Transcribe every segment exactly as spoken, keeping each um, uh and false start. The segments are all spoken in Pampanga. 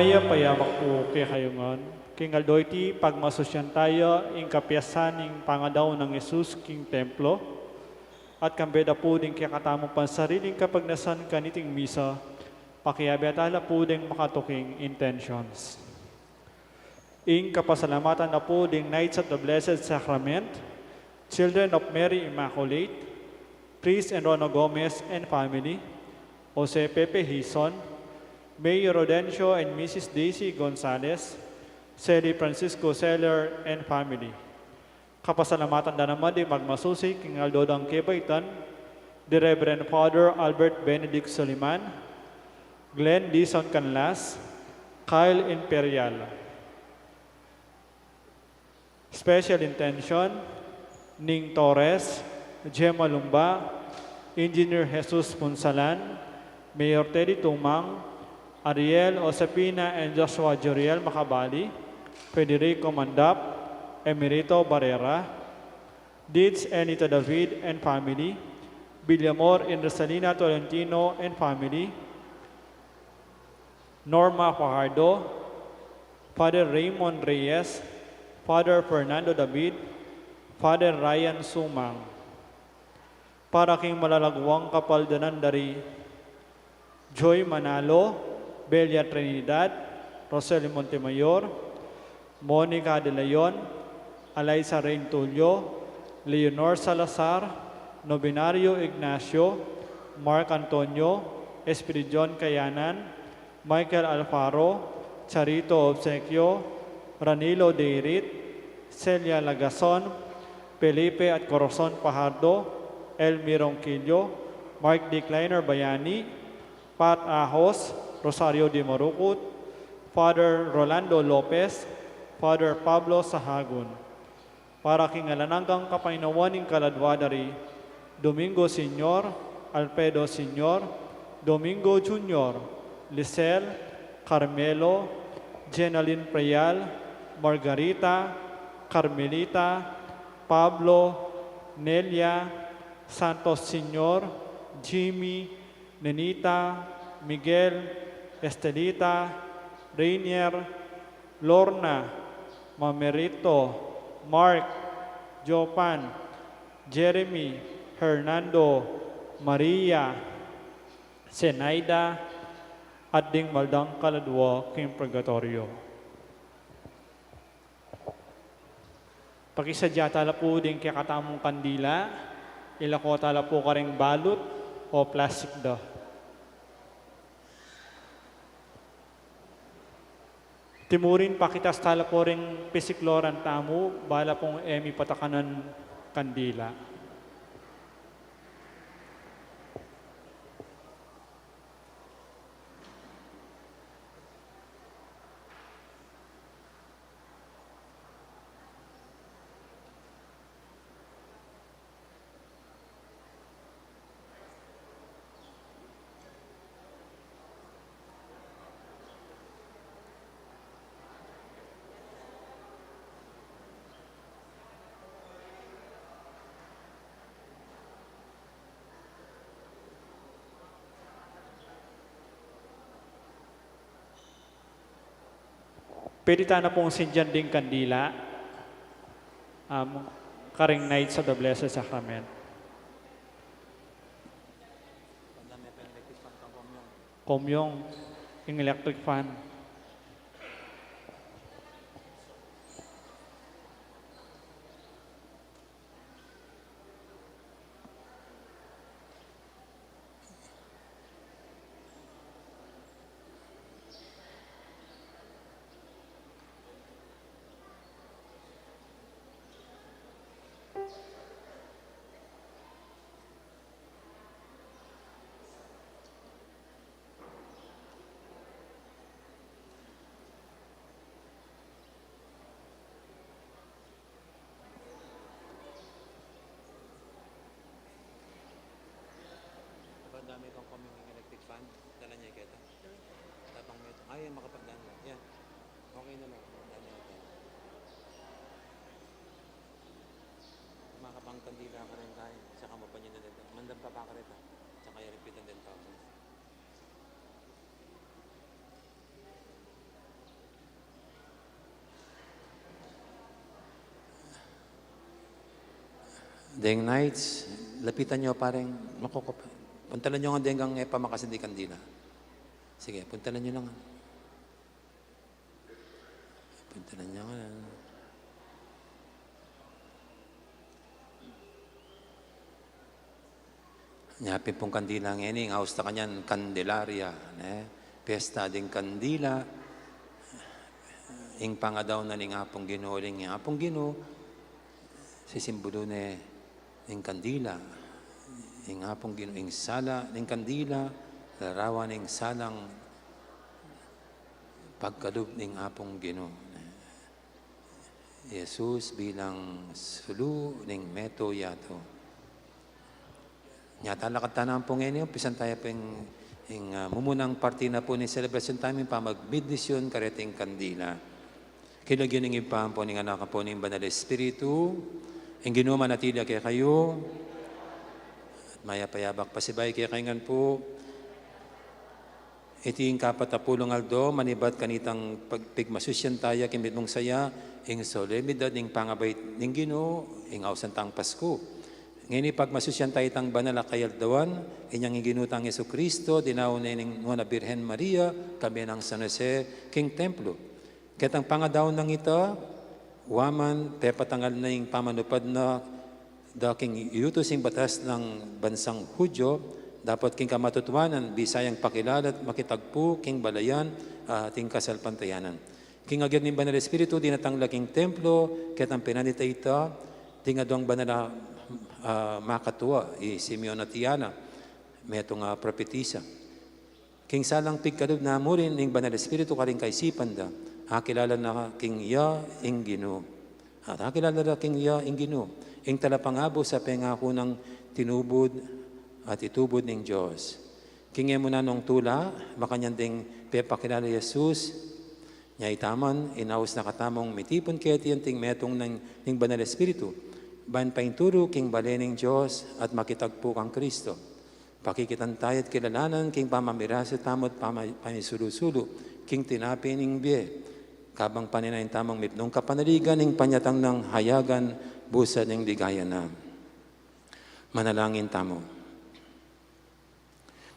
Mayap a yabak pu kekayu ngan. King aldo iti, pagmasusyan taya ing kapiyasan ning pangadaun nang Jesus king templo, at kambe da pu ding kekatamung pansariling kapagnasan kaniting misa, pakiabe tala pu ding makatuking intentions. Ing kapasalamatan da pu ding Knights of the Blessed Sacrament, Children of Mary Immaculate, Pris and Rona Gomez and family, Jose Pepe Hizon, Mayor Rodencio and Missus Daisy Gonzalez, Seli Francisco Seller and family. Kapasalamatan da naman ding magmasusi king aldo dang kebaitan, di Reverend Father Albert Benedict Soliman, Glenn Dizon Canlas, Kyle Imperial. Special intention, Ning Torres, Gemma Lumba, Engineer Jesus Punsalan, Mayor Teddy Tumang, Ariel, Josefina and Joshua Joriel Macabali, Federico Mandap, Emerito Barrera, Dids Enita David and family, Villamor and Rosalina Tolentino and family, Norma Fajardo, Father Raymond Reyes, Father Fernando David, Father Ryan Sumang. Para king malalaguang kapaldanan da ri Joy Manalo, Belia Trinidad, Rosel Montemayor, Monica de Leon, Alaysa Reyn Tulio, Leonor Salazar, Novenario Ignacio, Mark Antonio, Espiridion Kayanan, Michael Alfaro, Charito Obsequio, Ranilo Deirit, Celia Lagason, Felipe at Corazon Fajardo, Elmi Ronquillo, Mark D. Kleiner Bayani, Pat Ahos, Rosario de Marucut, Father Rolando Lopez, Father Pablo Sahagun. Para king alang anggang kapaynawan ning kaladua da ri Domingo Senior, Alfredo Senior, Domingo Junior, Lisel, Carmelo, Jenaline Preal, Margarita, Carmelita, Pablo, Nelia, Santos Senior, Jimmy, Nenita, Miguel, Estelita, Rainier, Lorna, Mamerito, Mark, Jopan, Jeremy, Hernando, Maria, Zenaida, at ding maldang kaladua king purgatoryo. Pakisadya tala pu ding kekatamung kandila, ilako tala pu karing balut o plastik da. Timurin pakitas tala pu ring pisikloran tamu, bala pung e mi patakanan kandila. Pwede tana pung sindian ding kandila, um, karing Knights of the Blessed Sacrament. Komyong, ing electric fan. Kapag dami kang komyong electric fan, dala niya keta. Tapang meto. Ay, yan, makapagdaan lang. Yan. Okay na lang. Makapagdaan lang. Makapangkandila ka rin tayo. Saka mapanyan na rin. Mandam pa pa ka rin, ah. Saka yung repeat and then tapos. Deng knights, lapitan nyo, pareng, makukup-, puntalan nyo nga deng gang e pa makasindi kandila. Sige, puntalan nyo na nga. Puntalan nyo nga. Nya pin pung kandila ngeni, ing aus ta kanyan Candelaria, ne? Piesta ding kandila, ing pangadaun na ning Apung Ginu, ing Apung Ginu, sisimbulu ne ing kandila, ing Apung Ginu, ing sala ning kandila, larawan ning salang pagkalub ning Apung Ginu. Jesus bilang sulu ning metung yatu. Nya talakad tana pu ngeni, umpisan taya pu ing, ing, ah, mumunang parti na pu ning selebrasyon tamu, ing pamagbendisyun kareting kandila. King lagyu ning Ibpa, ampo ning Anak, ampo ning Banal Espiritu, ing Ginu manatili ya kekayu. At mayap a abak pasibayu kekayu ngan pu. Iti ing kapatapulung aldo, manibat kanitang pag-, pigmasusyan taya king mitmung saya, ing solemnidad ning pangabait ning Ginu, ing ausan tang Pasku. Ngeni pagmasusyan taya itang banal a kayaldawan, inyang ing Ginu tang Jesucristo, dinaun ne ning Nuan a Birhen Maria, kayabe nang San Jose, king templo. Ketang pangadaun nang ita, wa man pepatangal na ing pamanupad na da king yutus ing batas nang bansang Hudyo, dapot king kamatutuanan, bisa yang pakilala at makitagpu king balayan, ah, ating kasalpantayanan. King agyan ning Banal Espiritu, dinatang la king templo, ketang pinanit a ita, ding aduang banal a, ah, makatua, i Simeon at i Ana, metung a propetisa. King salang pigkalub na mu rin ning Banal Espiritu karing kaisipan da, akilala na king iya ing Ginu. At akilala da king iya ing Ginu, ing talapangabus a pengaku nang tinubud at itubud ning Dios. King e mu nanung tula, makanyan ding pepakilala i Jesus, nya ita man, inaus na katamung mitipun keti anting metung ning, ning Banal Espiritu, ban painturu king bale ning Dios at makitagpu kang Kristo. Pakikitan taya't kilalanan king pamamirasu tamu't pama-, pamisulu-sulu king tinape ning bie. Kabang paninayan tamung mipnung kapanaligan ning panyatang nang hayagan busad ning ligaya na. Manalangin tamu.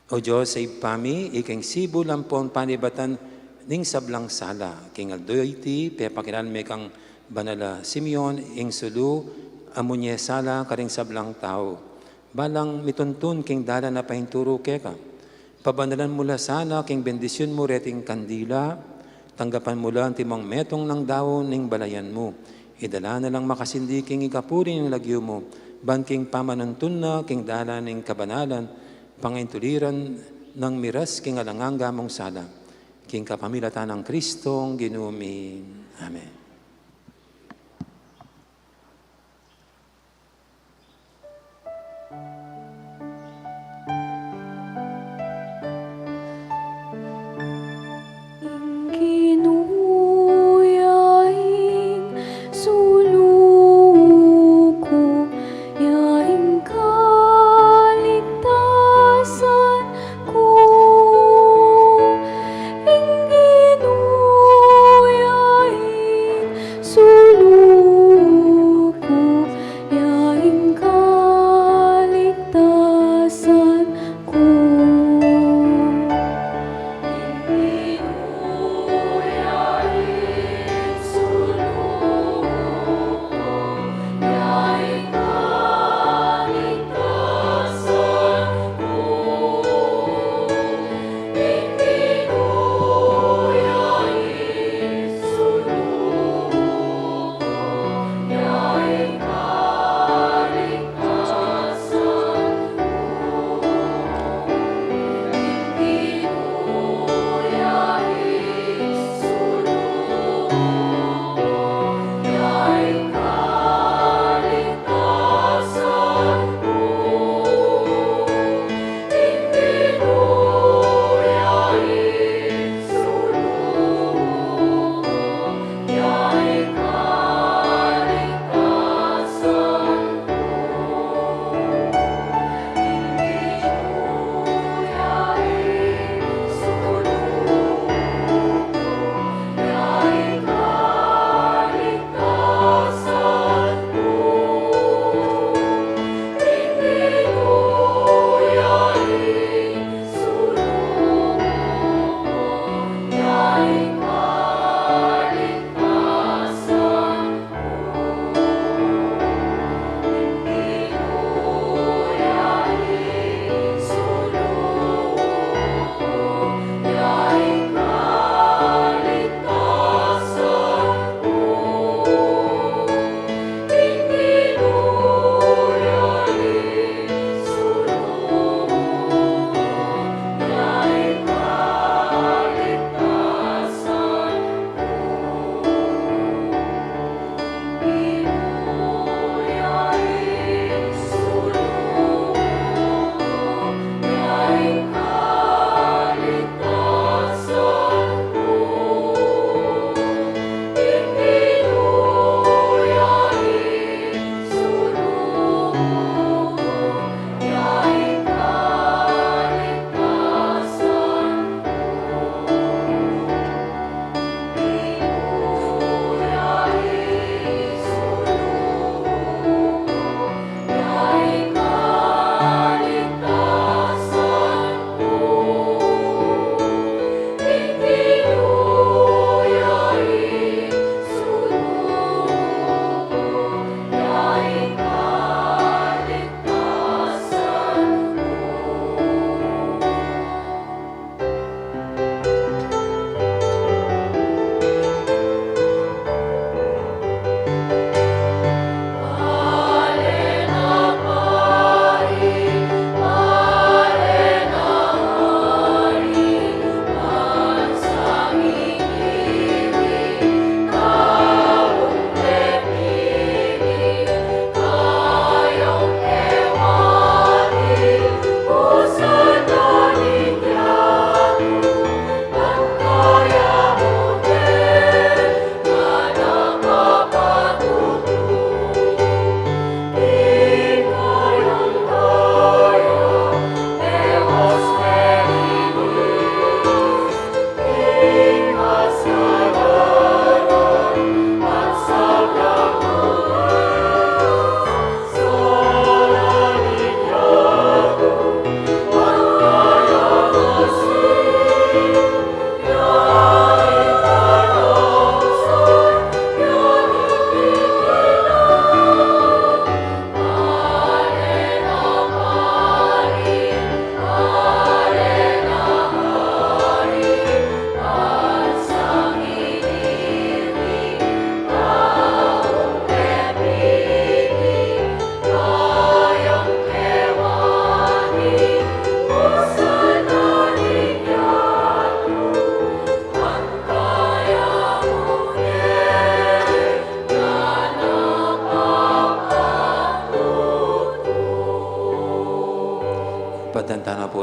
O Dios, Ibpa mi, ika ing sibul ampon panibatan ning sablang sala. King aldo iti, pepakilala me kang banal a Simeon, ing sulu a munye sala karing sablang tau. Balang mituntun king dalan a painturu keka. Pabanalan mu la sana king bendisyun mu reting kandila, tanggapan mu la antimong metung nang daun ning balayan mu. Idala na lang makasindi king ikapuri ning lagyu mu, ban king pamanuntun na king dalan ning kabanalan, pangaintuliran nang miras king alang angga mung sala. King kapamilatan nang Kristong Ginu mi. Amen. Ing Ginu ya ing sulu ku, ya ing kaligtasan ku. Ing Ginu ya ing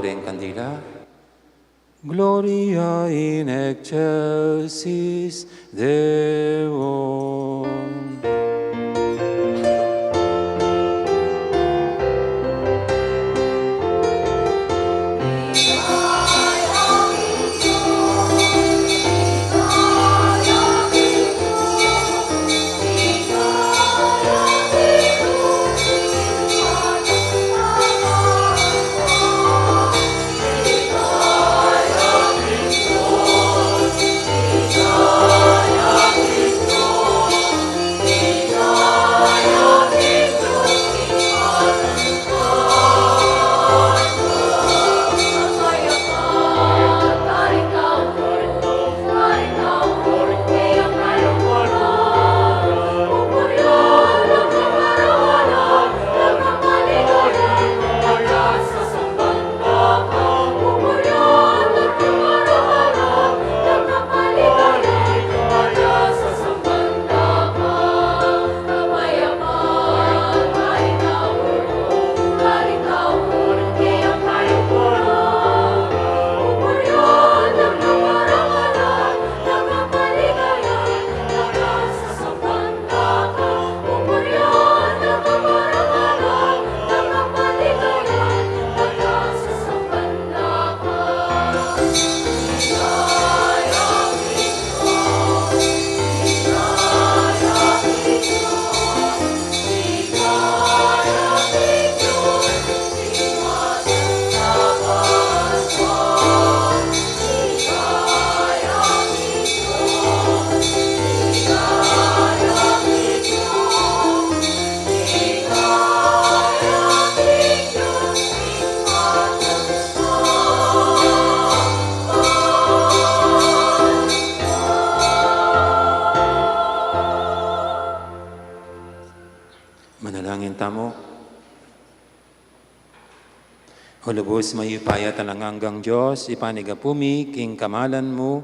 Deng kandila. Gloria in excelsis Deo. Manalangin tamu. O lubus mayupaya at alang anggang Dios, ipanyawad mu kami king kamalan mu,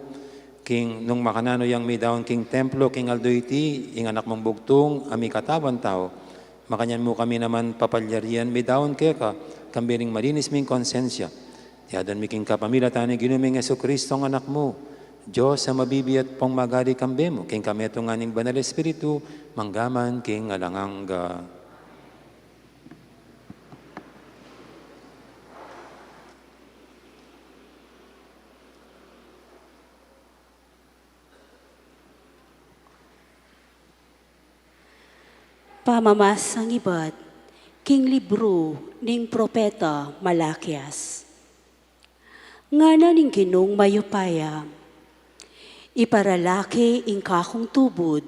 king nung makananu yang midaun king templo king aldo iti, ing Anak mung bugtung, a mikatawan tau. Makanyan mu kami naman papalyarian midaun keka, kambe ning malinis ming konsensya. Iti adwan mi king kapamilatan ning Ginu ming Jesucristo, Anak mu, Dios a mabibie at pung magari kambe mu, king kametungan ning Banal Espiritu, mangga man king alang angga. Pamamasang ibat king libru ning propeta Malakias. Ngana ning Ginung mayupaya, iparala ke ing kakung tubud,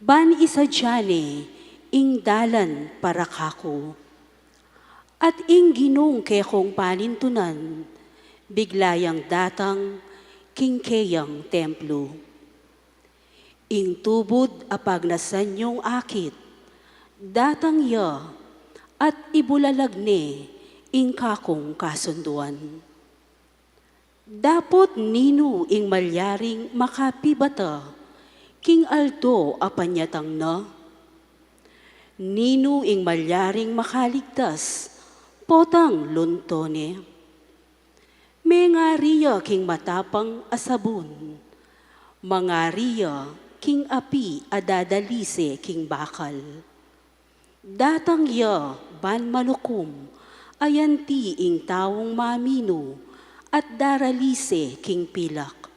ban isadia ne ing dalan para kaku. At ing Ginung kekong panintunan, bigla yang datang king keyang templo. Ing tubud a pagnasan yung akit, datang ya at ibulalag ne ing kakung kasunduan. Dapot ninu ing malyaring makapibata king aldo a panyatang na? Ninu ing malyaring makaligtas potang lunto ne? Mengari ya king matapang a sabun, mangari ya king api a dadalise king bakal. Datang ya ban manukum, ayanti ing taung maminu at daralise king pilak.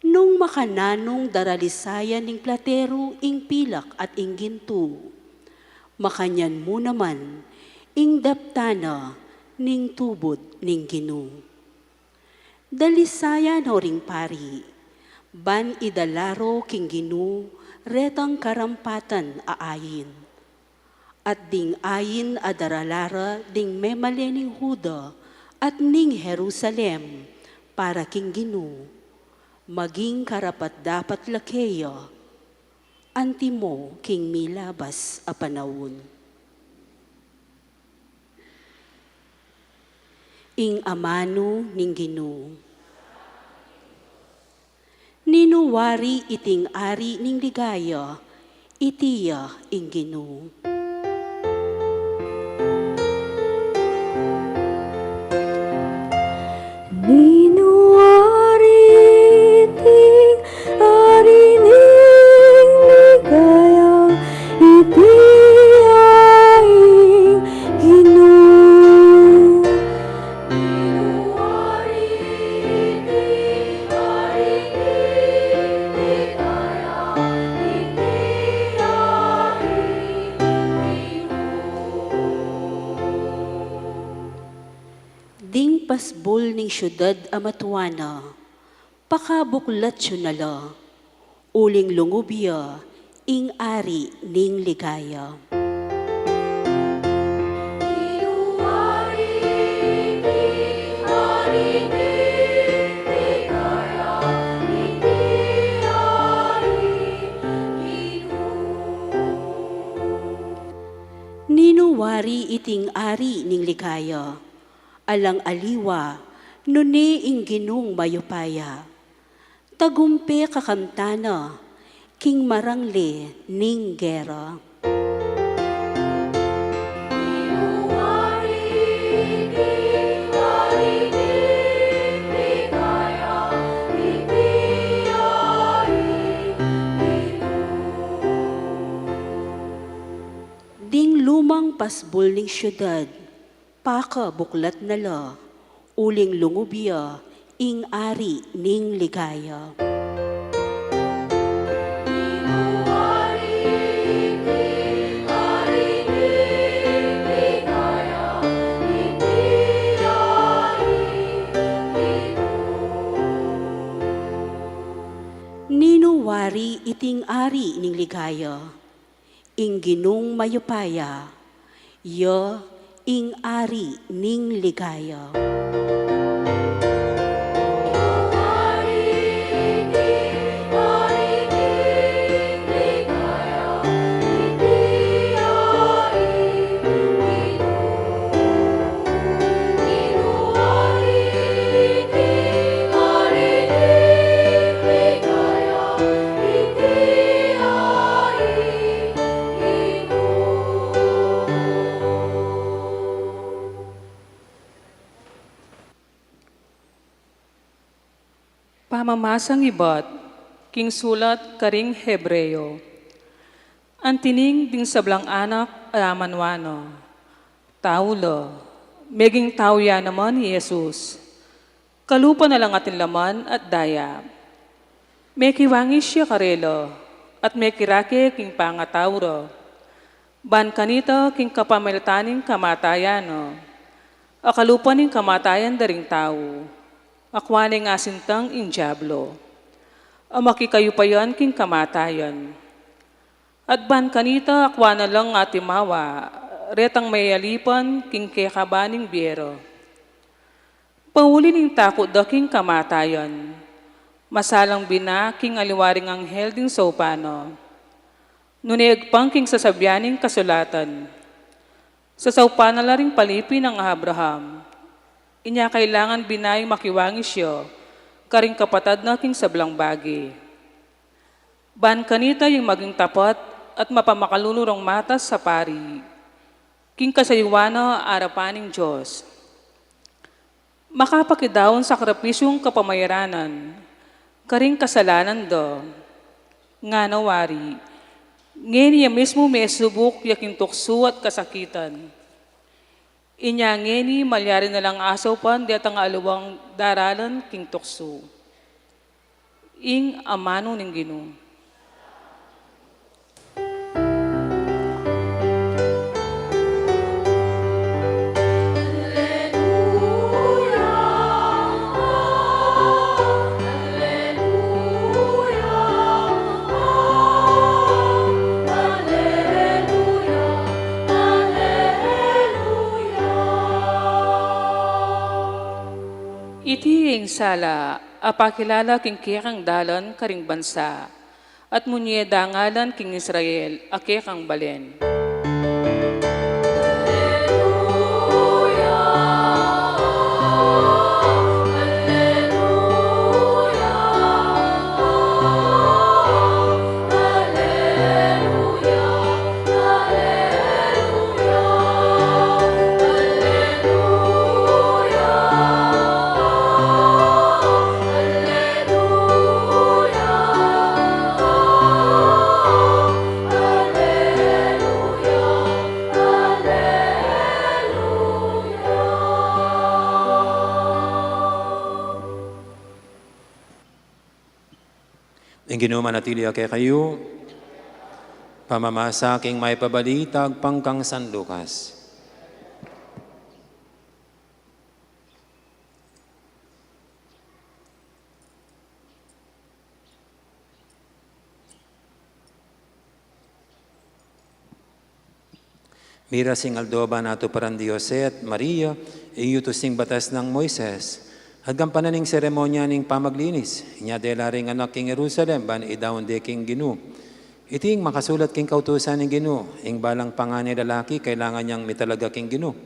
Nung makananung daralisayan ning plateru ing pilak at ing gintu, makanyan mu naman ing daptan na ning tubud ning Ginu. Dalisayan no ring pari, ban idala ro king Ginu retang karampatan a ain. At ding ain a darala ra ding memalen ning Juda at ning Jerusalem para king Ginu, maging karapat-dapat la keya, antimo king milabas a panaun. Ing amanu ning Ginu. Ninu wari iting ari ning ligaya, iti ya ing Ginu. pasbul ning siudad a matua na, pakabuklat yu na la, uling lungub ya ing ari ning ligaya. Ninu wari iting ari ning ligaya? Alang aliwa, nune ing Ginung mayupaya. Tagumpe kakamtana king marangle ning gera. Ding lumang pasbul ning siudad, pakabuklat na la, uling lungub ya ing ari ning ligaya. Ninu wari iting ari ning ligaya? Ing Ginung mayupaya, ya ing ari ning ligaya. Pamamasang ibat king sulat karing Hebreo. Antining ding sablang anak a amanwa na, tau la, meging tau ya naman i Jesus. Kalupa na lang atin laman at daya. Mekiwangis ya karela, at mekirake king pangatau ra. Ban kanita king kapamilatan ning kamatayan na, a kalupa ning kamatayan da ring tau, akwa neng asintang ing Diablo, a makikayupayan king kamatayan. At ban kanita akwa na lang atimawa retang meyalipan king kekaban ning bie ra. Pauli ning takut da king kamatayan, masalang bina king aliwa ring anghel ding saupan na. Nune agpang king sasabian ning kasulatan, sasaupan na la ring palipi nang Abraham. Inya kailangan bina ing makiwangis ya karing kapatad na king sablang bage. Ban kanita ing maging tapat at mapamakalulu rang matas a pari king kasayuan na arapan ning Dios. Makapakidaun sakripisyung kapamayaranan karing kasalanan da. Ngana wari, ngeni ya mismu mesubuk ya king tuksu at kasakitan. Inya ngeni malyari na lang asaupan detang aliwang daralan king tuksu. Ing amanu ning Ginu. Iti ing sala a pakilala king kekang dalan karing bansa, at munye dangalan king Israel a kekang balen. Ing Ginu manatili ya kekayu. Pamamasa king Mayap a Balita agpang kang San Lucas. Miras ing aldo ban atuparan di Jose at Maria ing yutus ning batas nang Moises, at gampanan ing seremonya ning pamaglinis. Inya dela ring anak king Jerusalem ban idaun de king Ginu. Iti ing makasulat king kautusan ning Ginu, ing balang panganay lalaki kailangan yang mitalaga king Ginu.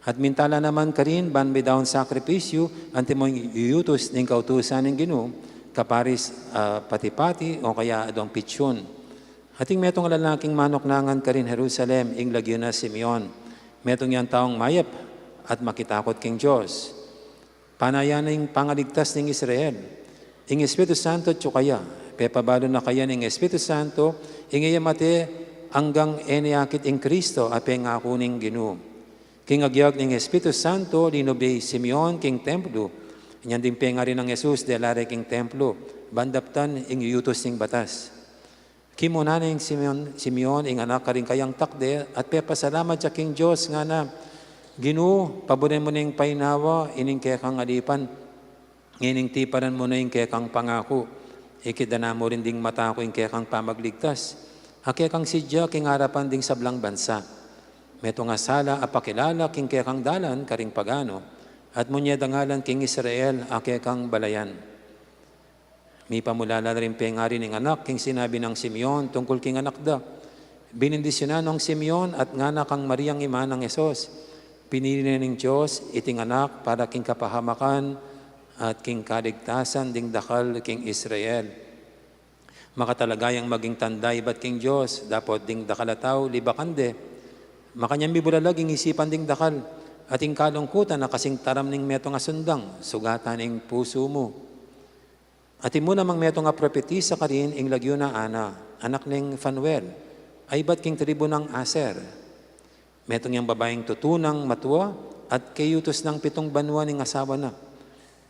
At minta la naman karin ban midaun sakripisyu antimong iyutus ning kautusan ning Ginu, kaparis, ah, pati-pati o kaya adwang pitsun. Ating metung a lalaking manuknangan karin Jerusalem, ing lagyu na Simeon. Metung yang taung mayap at makitakut king Dios. Pana ya ning pangaligtas ning Israel. Ing Espiritu Santo atyu kaya, pepabalu na kaya ning Espiritu Santo, ing e ya mate anggang e ne akit ing Kristo a pengaku ning Ginu. King agyag ning Espiritu Santo, linub ya i Simeon king templo. Inyang ding pengari nang Jesus dela re king templo, ban daptan ing iyutus ning batas. Kimuna na ning Simeon, Simeon ing anak karing kayang takde, at pepasalamat ya king Dios, ngana, Ginu, paburen mu ning painawa ining kekang alipan, ngening tiparan mu na ing kekang pangaku, ikit da na mu rin ding mata ku ing kekang pamagligtas, a kekang sidya king arapan ding sablang bansa. Metung a sala a pakilala king kekang dalan karing pagano, at munye dangalan king Israel a kekang balayan. Mipamulala na ring pengari ning anak king sinabi nang Simeon tungkul king anak da. Binindisyunan nong Simeon at ngana kang Mariang ima nang Jesus, pinili na ning Dios iting anak para king kapahamakan at king kaligtasan ding dakal king Israel. Makatalaga yang maging tanda ibat king Dios, dapot ding dakal a tau libakan de. Makanyan mibulalag ing isipan ding dakal, at ing kalungkutan a kasing taram ning metung a sundang, sugatan ing pusu mu. Atin mu namang metung a propetisa karin ing lagyu na Ana, anak neng Fanuel, a ibat king tribu nang Aser. Metung yang babaing tutu nang matua, at kayutus nang pitung banua ning asawa na.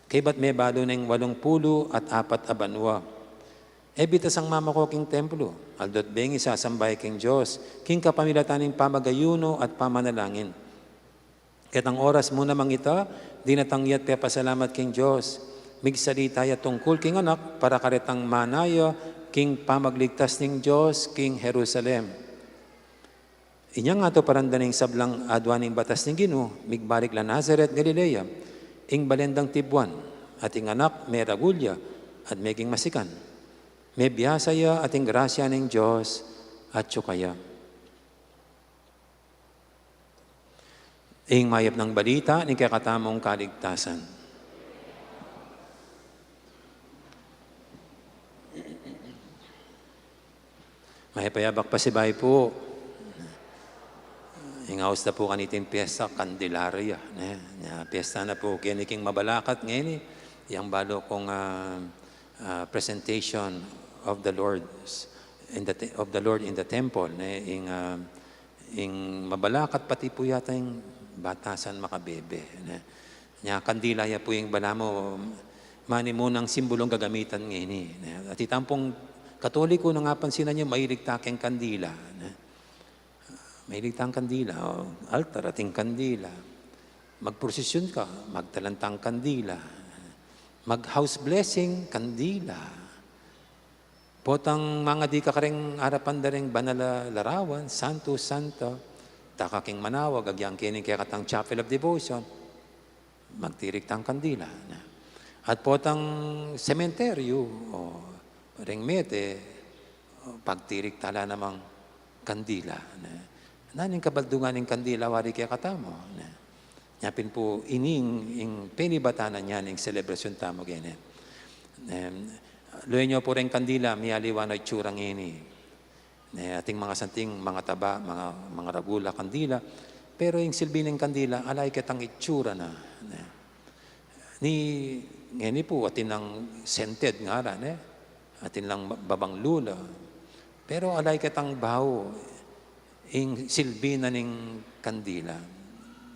Kaybat mebalu neng walung pulu at apat a banua. E bitasang mamako king templo, aldo't bengi sasamba ya king Dios, king kapamilatan ning pamagayuno at pamanalangin. Ketang oras mu namang ita, dinatang ya't pepasalamat king Dios. Migsalita ya tungkul king anak para karetang mana ya king pamagligtas ning Dios king Jerusalem. Inyang atuparan da ning sablang adwa ning batas ning Ginu, migbalik la Nazaret, Galilea, ing balen dang tibuan, at ing anak meragul ya at meging masikan. Mebiasa ya at ing grasya ning Dios atyu kaya. Ing mayap nang balita ning kekatamung kaligtasan. Mayap a yabak pasibayu pu. Ing aus da pu kaniting piyesta, Candelaria, ne? Nya, piyesta na pu keni king mabalakat ngeni, yang balu kung, ah, ah, presentation of the Lord's, in the te-, of the Lord in the temple, ne? Ing, ah, ing mabalakat pati pu yata ing batasan makabebe, ne? Nya, kandila ya pu ing balamu, manimunang simbolung gagamitan ngeni, ne? At itang pung Katoliko, nung apansinan yu, mahilig ta keng kandila, ne? Mahilig tang kandila, o, altar, ating kandila. Magprosesyon ka, magtalan tang kandila. Mag-house blessing, kandila. Potang mangadi ka kareng arapan da reng banal a larawan, santo, santa, taka king manawag, agyang keni kekatang Chapel of Devotion, magtirik tang kandila, ne? At potang sementeryo, o, reng mete, o, pagtirik tala namang kandila, ne? Nanu ing kabaldungan ning kandila wari kekatamu, ne? Nya pin pu ini ing, ing penibatan na niyan ing selebrasyon tamu keni. Em, luenyo pu reng kandila, mialiwa na itsura ngeni. Ne, ating mangasanting, mangataba, manga, mangaragul a kandila. Pero ing silbi ning kandila, ala ya ketang itsura na, ne? Ni, ngeni pu, atin nang scented ngara, ne? Atin lang ba-, babang lula. Pero ala ya ketang bau, ing silbi na ning kandila.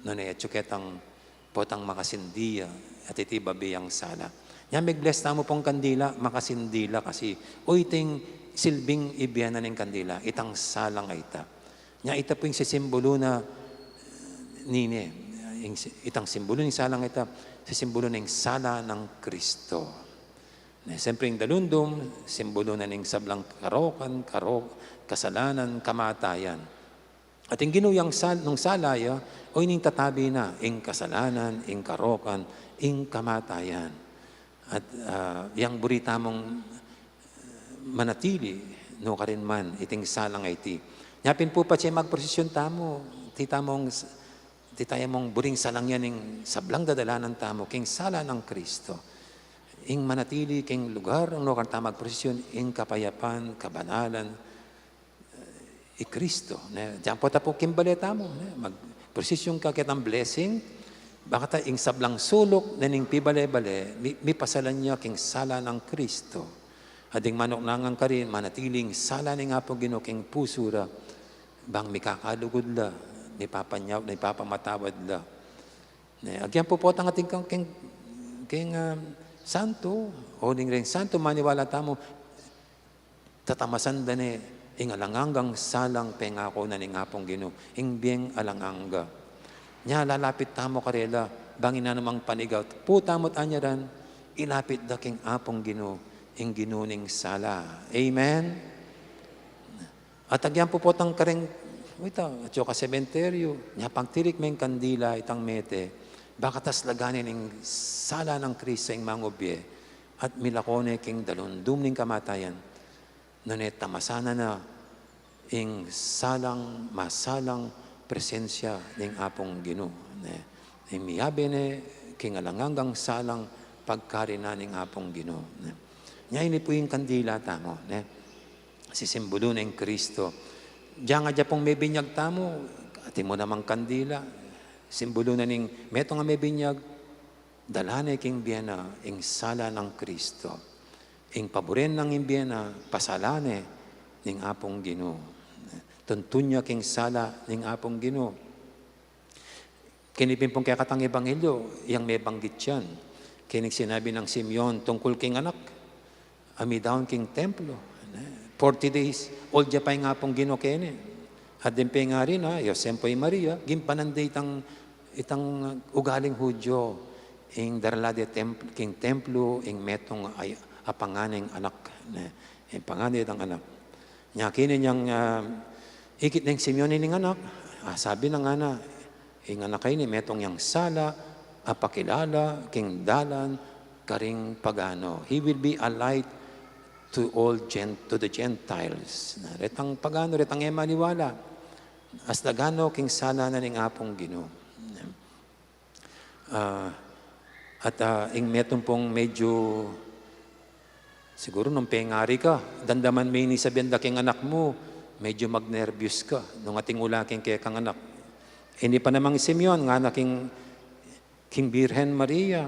Nune, atyu ketang potang makasindi ya, at iti babe yang sala. Nya, mig-bless tamu pung kandila, makasindi la kasi, o, iti ing silbing ibie na ning kandila, itang salang a ita. Nya, ita pu ing sisimbolu na, nine, ing si-, itang simbolu ning salang a ita, sisimbolu ning sala nang Kristo. Ne, siyempre, ing dalundum, simbolu na ning sablang karokan, karo-, kasalanan, kamatayan. At ing Ginu yang sal-, nung sala ya, o ining tatabi na, ing kasalanan, ing karokan, ing kamatayan. At, ah, yang buri tamung manatili, nukarin man, iting salang a iti. Nya pin pu patse magprosesyon tamu, iti tamung s-, iti tamung buring salang yan ing sablang dadalanan tamu, king sala nang Kristo. Ing manatili, king lugar, nung nukarin tamu magprosesyon, ing kapayapan, kabanalan, i Kristo, ne? Diyan pu tapu king bale tamu, ne? Magprosesyon ka ketang blessing, bakata ing sablang suluk, ne, ning pibale-bale, mi-, mipasalan ya king sala nang Kristo. At ding manuknangan karin, manatili ing sala ning Apung Ginu king pusu ra, bang mikakalugud la, mipapanyaw, mipapamatawad la. Ne, agyan pu potang atin king, king, king, ah, santo, o ning reng santo, maniwala tamu, tatamasan da ne ing alang anggang salang pengaku na ning Apung Ginu, ing bieng alang angga. Nya lalapit tamu karela, bang ing nanumang paniga pu tamu't anyaran, ilapit da king Apung Ginu, ing Ginu ning sala. Amen? At agyan pu potang kareng, wita, atyu ka sementeryo, nya pagtirik meng kandila itang mete, baka taslagan ne ning sala nang Kristo ing mangubie, at milako ne king dalundum ning kamatayan, nune tamasan na na ing salang masalang presensya ning Apung Ginu, ne? Ing miyabe ne king alang anggang salang pagkarinan ning Apung Ginu, ne? Nya ini pu ing kandila tamu, ne? Sisimbulu ne ing Kristo. Dyan nga dya pung mebinyag tamu, atin mu namang kandila. Simbulu na ning metung a mebinyag, dala ne king bie na ing sala nang Kristo. Ing paburen nang ing bie na, pasala ne ning Apung Ginu. Tuntun ya king sala ning Apung Ginu. Keni pin pung kekatang ebanghelyo, yang mebanggit yan. Keni sinabi nang Simeon tungkul king anak a midaun king templo. Forty days old ya pa ing Apung Ginu keni. At deng pengari na, Jose ampo i Maria, ginpanan da itang, itang ugaling Hudyo, ing darala de templ-, king templo, ing metung a, a pangan ning anak, ne? Ing pangan de itang anak. Nya keni nyang, ah, ikit neng Simeon ining anak, ah, sabi na ngana, ing anak a ini metung yang sala a pakilala king dalan karing pagano. He will be a light to all Gen-, to the Gentiles. Na, retang pagano, retang e maniwala, aslagan no king sala na ning Apung Ginu. Ah, at, ah, ing metung pung medyo, siguru nung pengari ka, damdaman me ini sabian da king anak mu, medyo magnerbyos ka nung ating ula king kekang anak. Ini pa namang Simeon, ngana king, king Birhen Maria,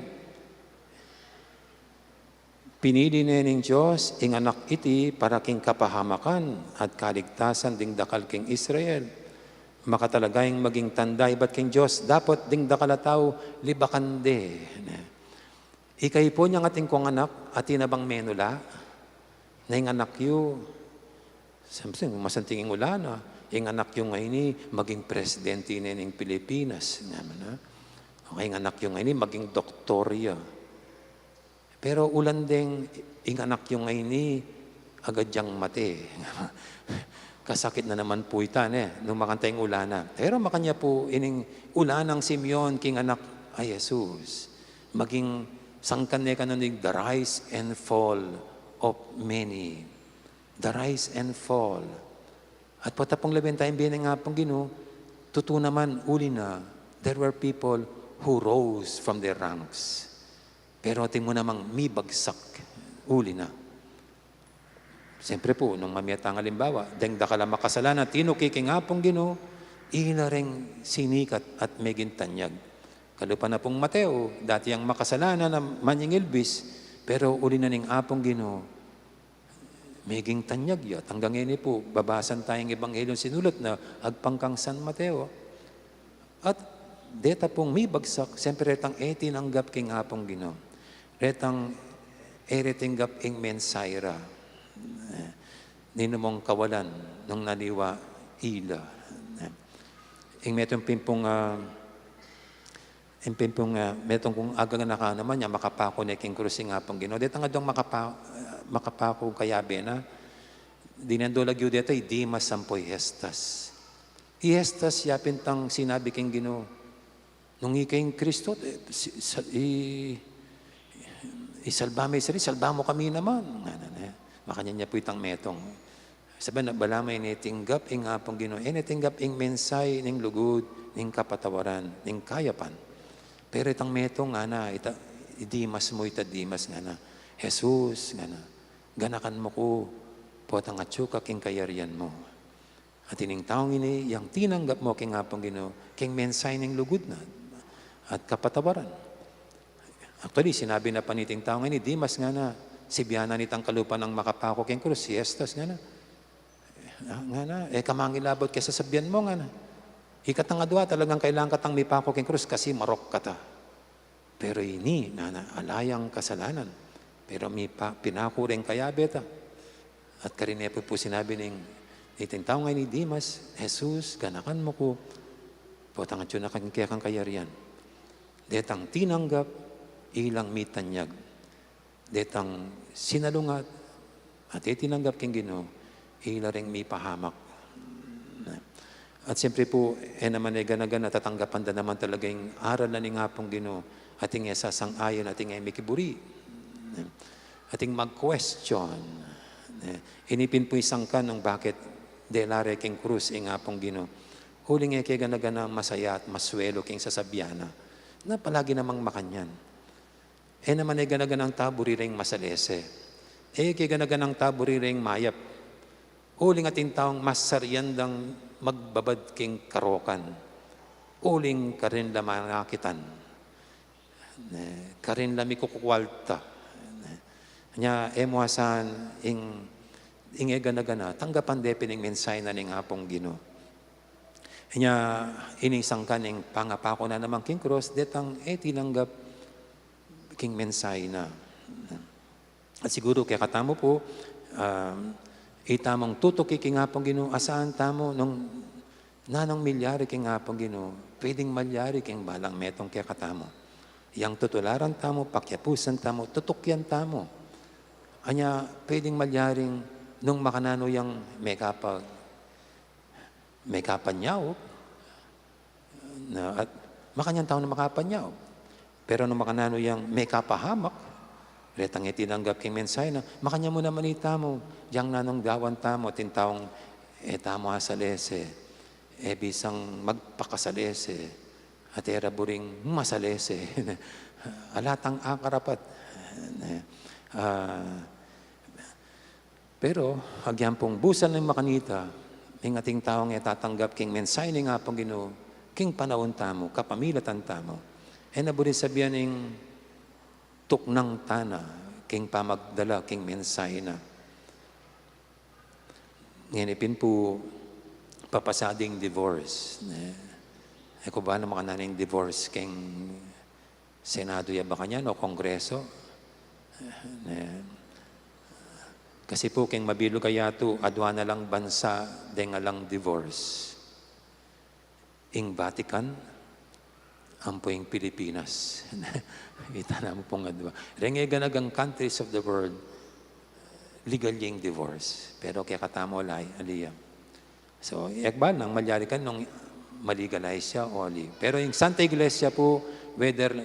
pinili ne ning Dios ing anak iti para king kapahamakan at kaligtasan ding dakal king Israel. Makatalaga ing maging tanda ibat king Dios, dapot ding dakal a tau libakan de. Ikayu pu, nyang atin kung anak, atin na bang menula na ing anak yu, samsing masanting ing ula na, ing anak yu ngeni maging presidente ne ning Pilipinas, ngana. O ing anak yu ngeni maging doktor ya. Pero ulan deng ing anak yu ngeni agad yang mate. Kasakit na naman pu ita, ne, nung makanta ing ula na. Pero makanyan pu ining ula nang Simeon king anak a Jesus. Maging sangkan ne kanu ning the rise and fall of many. The rise and fall. At potang pung lawen taya ing bie ning Apung Ginu, tutu naman, uli na, there were people who rose from their ranks. Pero atin mu namang mibagsak, uli na. Siyempre pu, nung mamie tang alimbawa, deng dakal a makasalanan, tinuki king Apung Ginu, ila reng sinikat at meging tanyag. Kalupa na pung Mateo, dati yang makasalanan a manyingilbis, pero uli na ning Apung Ginu, meging tanyag ya. Hanggang ngeni pu, babasan taya ing Ebanghelyung sinulat na agpang kang San Mateo. At deta pung mibagsak, siyempre retang e tinanggap king Apung Ginu. Retang e re tinanggap ing mensahe ra. Eh, ninumong kawalan nung naliwa ila. Eh, ing metung pin pung, ah, ing pin pung, ah, metung kung aganaka naman ya, makapaku ne king krus ing Apung Ginu. Detang aduang makapa-, ah, makapaku kayabe na, dinan do lagyu deta i Demas ampo i Justus. Si Estas, yapin tang sinabi king Ginu, nung ika ing Kristo, e, si-, sa-, i-, isalba me ing sarili, salba mu kami naman. Ngana ne. Makanyan ya pu itang metung. Sabi na, balamu e ne tinggap ing Apung Ginu, e ne tinggap ing mensahe ning lugud, ning kapatawaran, ning kayapan. Pero itang metung, ngana, ita, i Dimas mu, ita Dimas, ngana, Jesus, ngana, ganakan mu ku, potang atyu ka king kayarian mu. At ining taung ini, yang tinanggap mu king Apung Ginu, king mensahe ning lugud na at kapatawaran. Actually, sinabi na pa niting taung ini, Dimas, ngana, sibianan itang kalupa nang makapaku king krus, si Estas, ngana. Ah, ngana, e ka mangilabot king sasabian mu, ngana. Ikatang adua, talagang kailangan katang mipaku king krus kasi marok kata. Pero ini, ngana, ala yang kasalanan. Pero mipa-, pinaku reng kayabe ta. At karine pu pu sinabi ning, niting taung ini, Dimas, Jesus, ganakan mu ku, potang atyu na ka king kekang kayarian. Detang tinanggap, ilang mitanyag. Detang sinalungat, at e tinanggap king Ginu, ila reng mipahamak. At siyempre pu, e naman e gana-gana tatanggapan da naman talaga ing aral na ning Apung Ginu, ating e sasang-ayon, ating e mikiburi, ating mag-question. Ini pin pu ing sangkan nung bakit dela re king krus ing Apung Ginu. Uling e ke gana-gana masaya at maswelu king sasabian na, na palagi namang makanyan. E naman e gana-ganang tau buri reng masalese. E ke gana-ganang tau buri reng mayap. Uling atin taung masarian dang magbabad king karokan. Uling karin la manakitan. Ne, karin la mikukualta. Ne. Nya, e mu asahan ing, ing e gana-gana, tanggapan de pin ing mensahe na ning Apung Ginu. Nya, ining sangkan ing pangapaku na naman king krus, detang e tinanggap king mensahe na. At siguru kekatamu pu, um, itamung tutuki king Apung Ginu, asahan tamu nung nanung milyari king Apung Ginu, pwedeng malyari king balang metung kekatamu. Yang tutularan tamu, pakiapusan tamu, tutukian tamu. Anya, pwedeng malyaring nung makananu yang mekapa-, mekapanyaup, na, at makanyan tau na mekapanyaup. Pero nung makananu yang mekapahamak, retang e tinanggap king mensahe na, makanyan mu naman itamu, yang nanung gawan tamu, atin taung e tamu asalese, e bisang magpakasalese, at e ra buring masalese. Ala tang akarapat. Ah, Pero, agyang pung busal ning makanita, ing ating taung e tatanggap king mensahe ning Apung Ginu, king panaun tamu, kapamilatan tamu. E na buri sabian ing tuknang tana, king pamagdala, king mensahe na. Ngeni pin pu, papasa ding divorce, ne? E ku ba na makananu ing divorce king Senado ya ba kanyan o Kongreso. Ne. Kasi pu, king mabilug a yatu, adua na lang bansa deng alang divorce. Ing Vatican, ampo ing Pilipinas. Ita na mu pung adua. Reng e gana-ganang countries of the world, legal ing divorce. Pero kekatamu, ali, ali ya. So, e ku ba nang malyari kan nung ma-legalize ya o ali. Pero ing Santa Iglesia pu, whether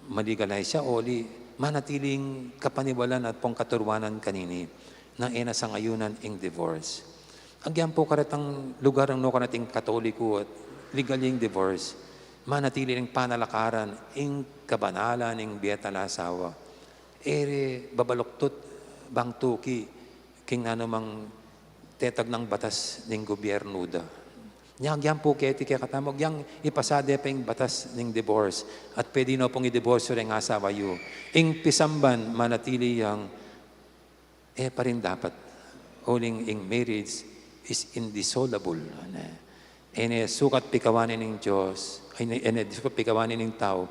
ma-legalize ya o ali, manatili ing kapaniwalan at pung katuruanan kanini, na e na sangayunan ing divorce. Agyang pu karetang lugar nung nukarin ating Katoliko at legal ing divorce, manatili ing panalakaran, ing kabanalan ning bie at alang asawa. E re babaluktut bang tuki king nanumang tetag nang batas ning gobyernu da. Nya, agyang pu keti kekatamu, agyang ipasa de pa ing batas ning divorce, at pwede no pung i-divorce yu reng asawa yu. Ing pisamban, manatili yang e pa rin dapat. Uling ing marriage is indissoluble. Ano? E ne sukat pikawani ning Dios, ay, e ne sukat pikawani ning tau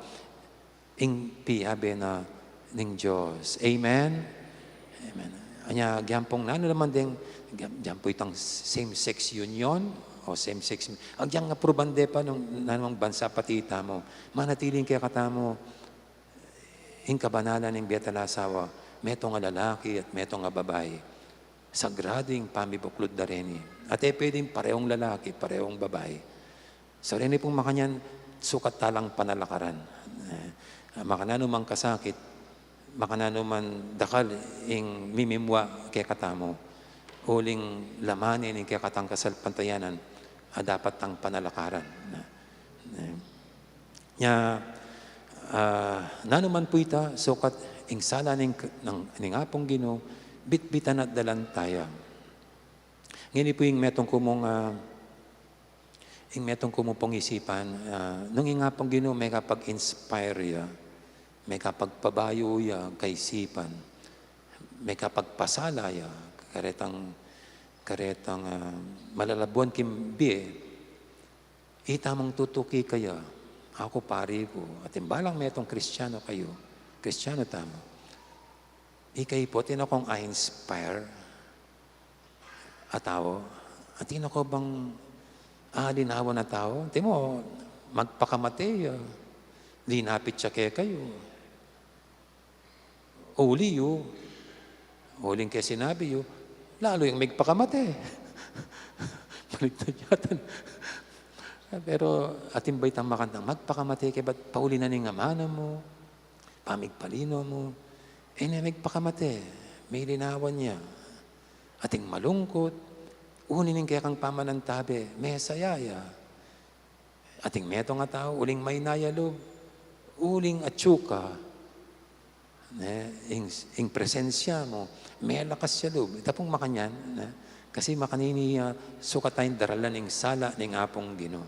ing piyabe na ning Dios. Amen? Amen. Anya, agyang pung nanu naman deng, agyang, agyang pu itang same-sex union o same-sex, agyang apruban de pa nung nanung bansa pati itamu. Manatili ing kekatamu ing kabanalan ning bie at alang asawa, metung a lalaki at metung a babai. Sagrado ing pamibuklud da reni. At e pwedeng parehong lalaki, parehong babai. So, ini pung makanyan, sukat talang panalakaran. Eh, makananu mang kasakit, makananu mang dakal ing mimimwa kekatamu, uling lamanin ing kekatang kasalpantayanan, a dapat tang panalakaran. Eh, nya, ah, nanu man pu ita, sukat ing sala ning, ning, ning Apung Ginu, bitbitan at dalan taya. Ngeni pu ing metung ku mung, ah, ing metung ku mung pung isipan, ah, nung ing Apung Ginu mekapag-inspire ya, mekapagpabayu ya kaisipan, mekapagpasala ya karetang, karetang, ah, malalabuan king bie, ita mung tutuki kaya, aku, pari ku, atin balang metung Kristiyanu kayu, Kristiyanu tamu. Ika ipu, atin kung a-inspire a tau, atin ku bang alinawan a tau, atin mu, magpakamate ya, linapit ya kekayu. Uli yu, uling kaya sinabi yu, lalu yang magpakamate. Baliktad yata. Pero atin ba itang makantang, magpakamate ke, bat pauli na ning amanu mu, pamigpalinu mu, e ne magpakamate, milinawan ya. Ating malungkut, uli ning kekang pamanantabe, mesaya ya. Ating metung a tau, uling maina ya lub, uling atsu ka, ne, ing, ing presensya mu, melakas ya lub. Ita pung makanyan, ne? Kasi makanini, ah, sukat tayang daralan ing sala ning Apung Ginu.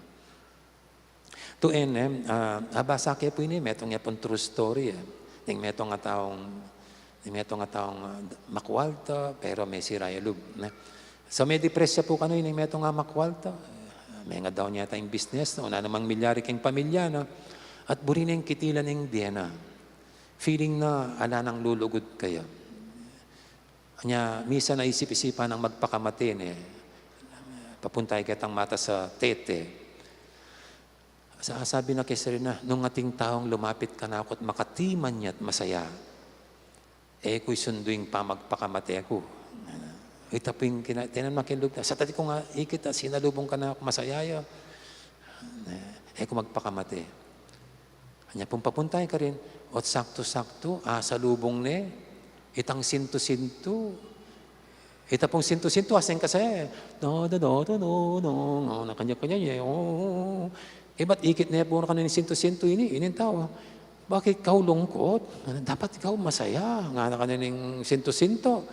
Tu en, eh, ah, abasa ke pu ini, metung ya pung true story, eh. Ning metung a taung, ning metung a taung, ah, makwalta, pero mesira ya lub, ne? So, me-depress ya pu kanu ining metung a makwalta. Mengadwan ya ita ing business na, o nanu mang milyari king pamilya na. At buri neng kitilan ing bie na. Feeling na ala nang lulugud kaya. Nya, misan a isip-isipan nang magpakamate ne, papunta ya ketang matas a tete. Sa-, sabi na ke sarili na, nung ating taung lumapit kanaku at makatiman ya at masaya, e ku isundu ing pamagpakamate ku. Ita pu ing kina-, tinan makinlub na, sa tadi kung ikit a sinalubung kanaku masaya ya, e ku magpakamate. Nya pung papunta ya karin, ot saktu-saktu, asalubung ne itang sintu-sintu. Ita pung sintu-sintu, aseng kasaya, no, no, no, no, no, no, no, na kanya-kanya, eh, o, o, o. E bat ikit ne pu kanu ning sintu-sintu ini, ining tau, bakit ka lungkot? Dapat ikaw masaya, ngana kanu ning sintu-sintu.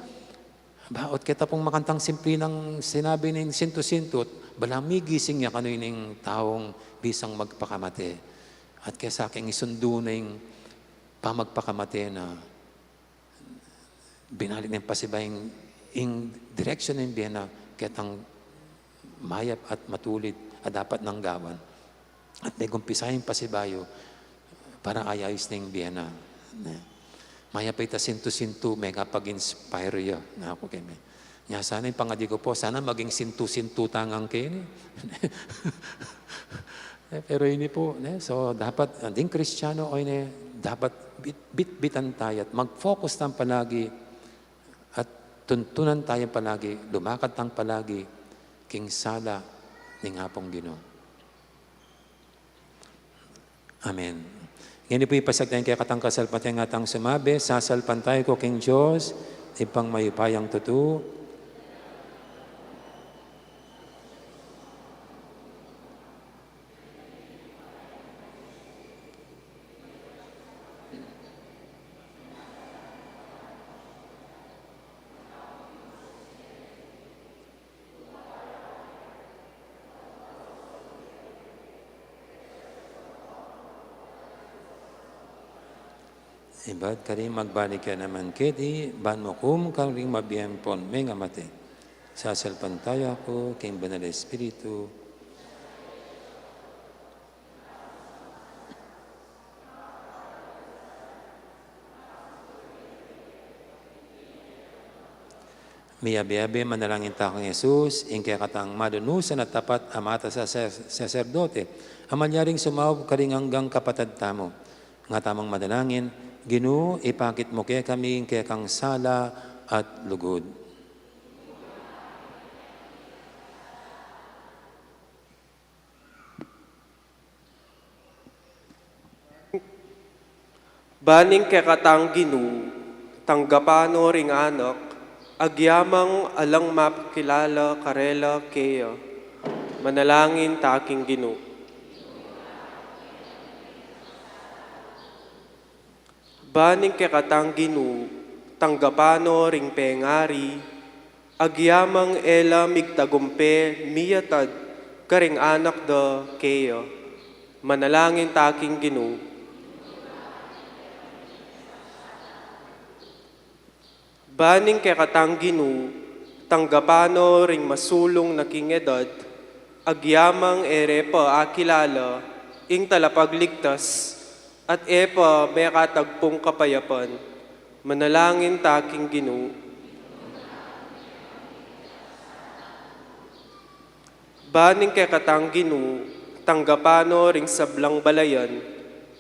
Ba, ot keta pung makantang simpli nang sinabi ning sintu-sintu, bala migising ya kanu ining taung bisang magpakamate. At kesa keng isundu na ing pamagpakamate na, binalik neng pasibayu ing direksyon ning bie na ketang mayap at matulid a dapat nang gawan. At megumpisa yang pasibayu para ayayus ne ing bie na. Ne. Mayap a ita sintu-sintu, mekapag-inspire ya, naku keme. Nya sana ing pangadi ku pu, sana maging sintu-sintu ta ngan keni. Eh, pero ini pu, ne, so dapat, ah, ding Kristiyanu, o ini, dapat bit-, bitbitan taya at mag-focus tang palagi at tuntunan taya palagi, lumakad tang palagi king sala ning Apung Ginu. Amen. Ngeni pu ipasiag taya ing kekatang kasalpantaya, ngatang sumabi, sasalpantaya ku king Dios, Ibpang mayupayang tutu. Ibat karing magbalik ya naman keti, ban mukum karing mabie ampon mengamate. Sasalpantaya ku king Banal a Espiritu. Miyabe-yabe manalangin ta kang Jesus, ing kekatang malunusan at tapat a matas a sa-, saserdote, a malyaring sumaup karing anggang kapatad tamu. Nga tamung manalangin, Ginu, ipakit mu kekami ing kekang sala at lugud. Baning kekatang Ginu, tanggapan no ring anak, agyamang alang mapakilala karela keya. Manalangin ta king Ginu. Baning kekatang Ginu, tanggapan no ring pengari, agyamang e la migtagumpe miatad karing anak da keya. Manalangin ta king Ginu. Baning kekatang Ginu, tanggapan no ring masulung na king edad, agyamang e re pa akilala ing Talapagligtas, at e pa mekatagpung kapayapan. Manalangin ta king Ginu. Baning kekatang Ginu, tanggapan no ring sablang balayan,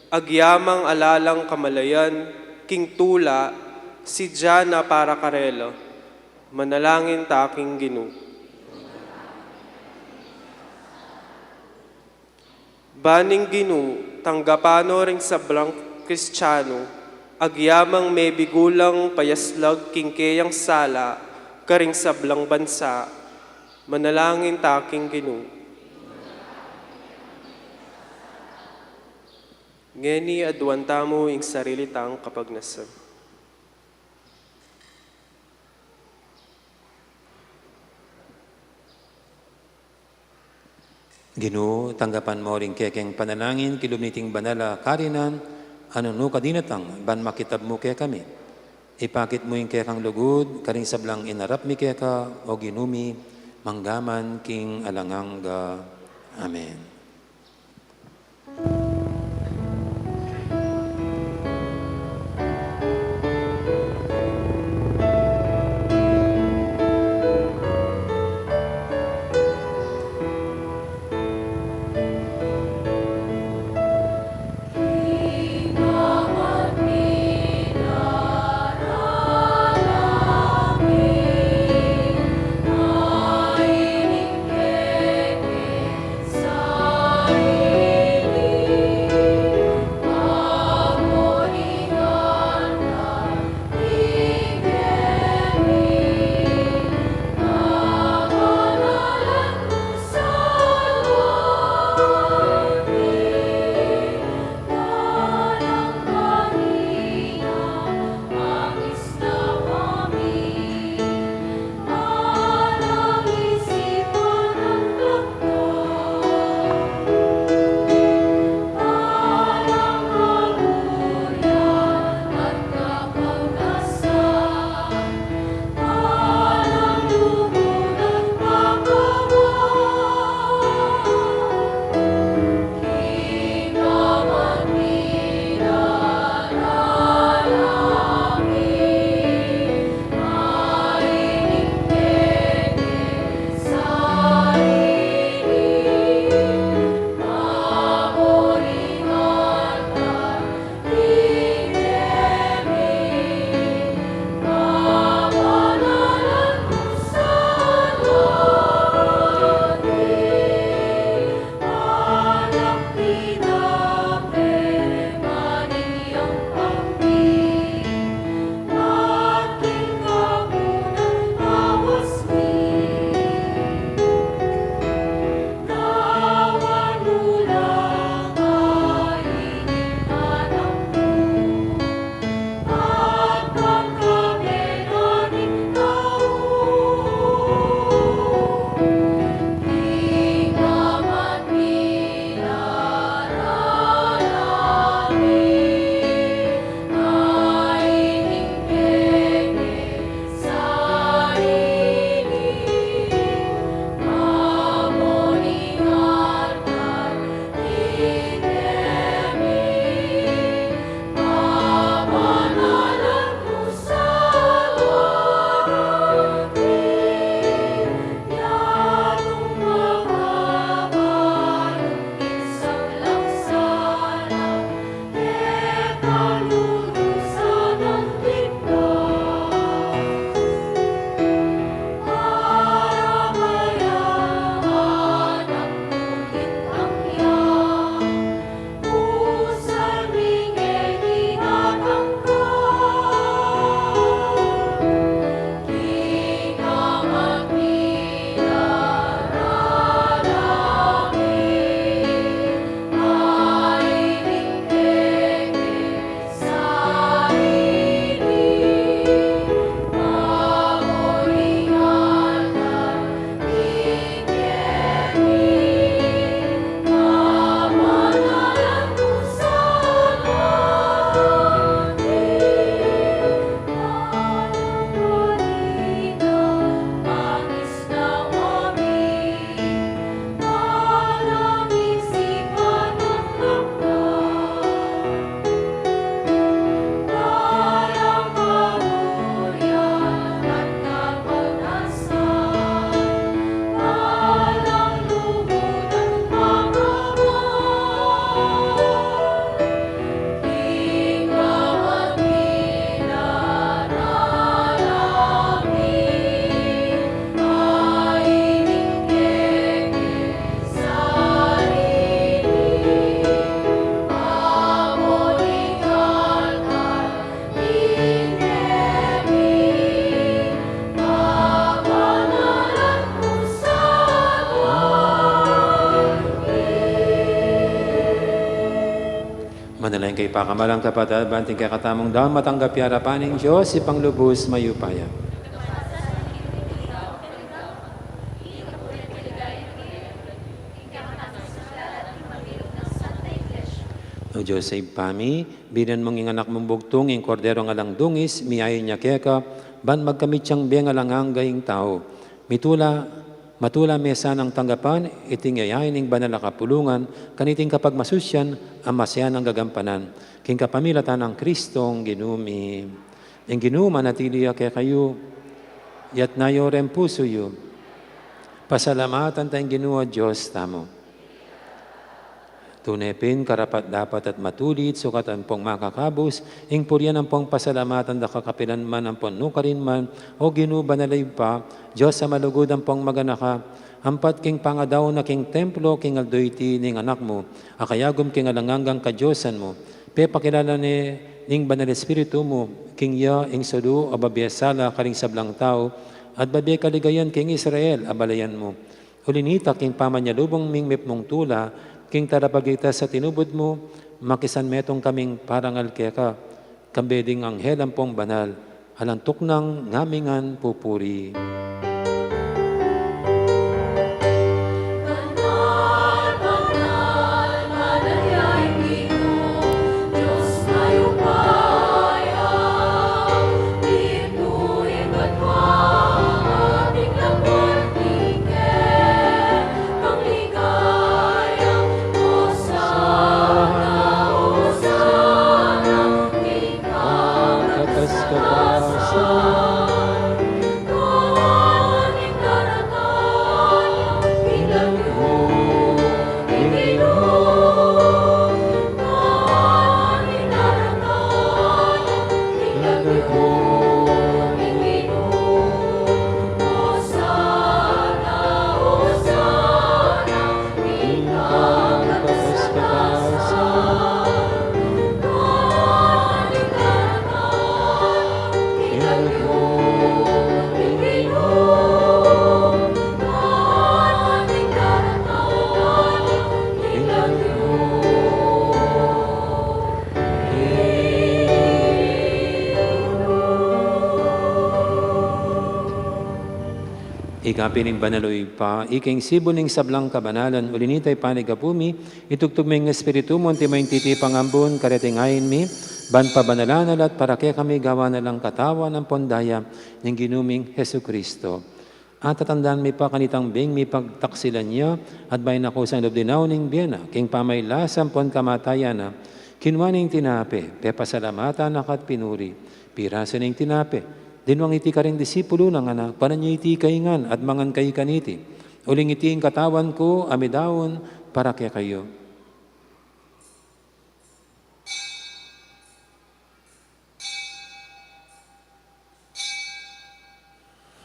agyamang ala lang kamalayan king tula, sidya na para karela. Manalangin ta king Ginu. Baning Ginu, tanggapan no ring sablang Kristiano, agyamang mebigu lang payaslag king keyang sala karing sablang bansa. Manalangin ta king Ginu. Ngeni aduan tamu ing sarili tang kapagnasan. Ginu, tanggapan mu ring kekeng panalangin king lub niting banal a karinan, a nung nu ka dinatang ban makitab mu kekami. Ipakit mu ing kekang lugud karing sablang inarap mi keka, o Ginu mi, manggaman king alang angga. Amen. Ipakamalan, kapatad, ban ing kekatamung daun matanggap ya arapan ning Dios, Ibpang lubus mayupaya. O Dios a Ibpa mi, binian mung ing Anak mung bugtung, ing Korderung alang dungis, miyain ya keka, ban magkamit yang bie alang angga ing tau. Mitula, matula me sanang tanggapan iting yayain ning banal a kapulungan, kaniting kapagmasusyan a masayanang gagampanan, king kapamilatan nang Kristong Ginu mi. Ing Ginu manatili ya kekayu. Itas yu ring pusu yu. Pasalamatan taya ing Ginu a Dios tamu. Tune pin karapat-dapat at matulid, sukat ampong makakabus ing purian ampong pasalamatan da ka kapilan man ampon nukarin man, O Ginu, banal a Ibpa, Dios a malugud ampong maganaka, ampat king pangadaun na king templo king aldo iti ning Anak mu, a kayagum king alang anggang kadiosan mu, pepakilala ne ning Banal Espiritu mu king iya ing salu a babie sala karing sablang tau, at babie kaligayan king Israel a balayan mu. Uli nita, king pamanyalubung ming mipnung tula king talapagligtas a tinubud mu, makisanmetung kaming parangal keka, kambe ding anghel ampong banal, alang tuknang ngamingan pupuri. Ika pin ing banal, o Ibpa, ika ing sibul ning sablang kabanalan, uli nita ipanyawad mu, itubud mu ing Espiritu mu, antimo ing titipang ambun, kareting ain mi, ban pabanalan na la at para kekami gawan na lang katawan ampon daya ning Ginu ming Jesucristo. At tatandanan mi pa kanitang bing mipagtaksilan ya, at bayu na kusang lub dinaun ing bie na, king pamagkasakit ampon kamatayan na, kinua ne ing tinape, pepasalamatan na ka at pinuri, pirasu ne ing tinape, dinwang iti karing disipulu na, ngana, kuanan ye iti kayu ngan at mangan kayu kaniti, uling iti ing katawan ku a midaun para kekayu.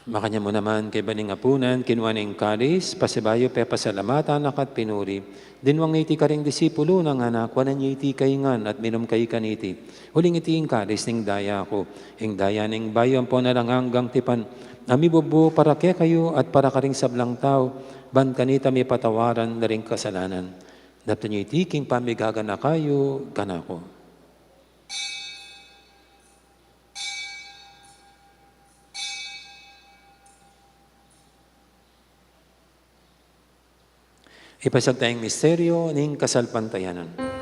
Makanyan mu naman kaybat ning apunan, kinua ne ing kalis, pasibayu pepasalamatan na ka at pinuri, dinwang ne iti karing disipulu na, ngana, kuanan ye iti kayu ngan at minum kayu kaniti, uling iti ing kalis ning daya ku, ing daya ning bayu ampon alang anggang tipan, a mibubu para kekayu at para karing sablang tau, ban kanita mipatawaran la ring kasalanan. Daptan yu iti king pamigaganaka yu kanaku. Ipasiag taya ing misteryu ning kasalpantayanan.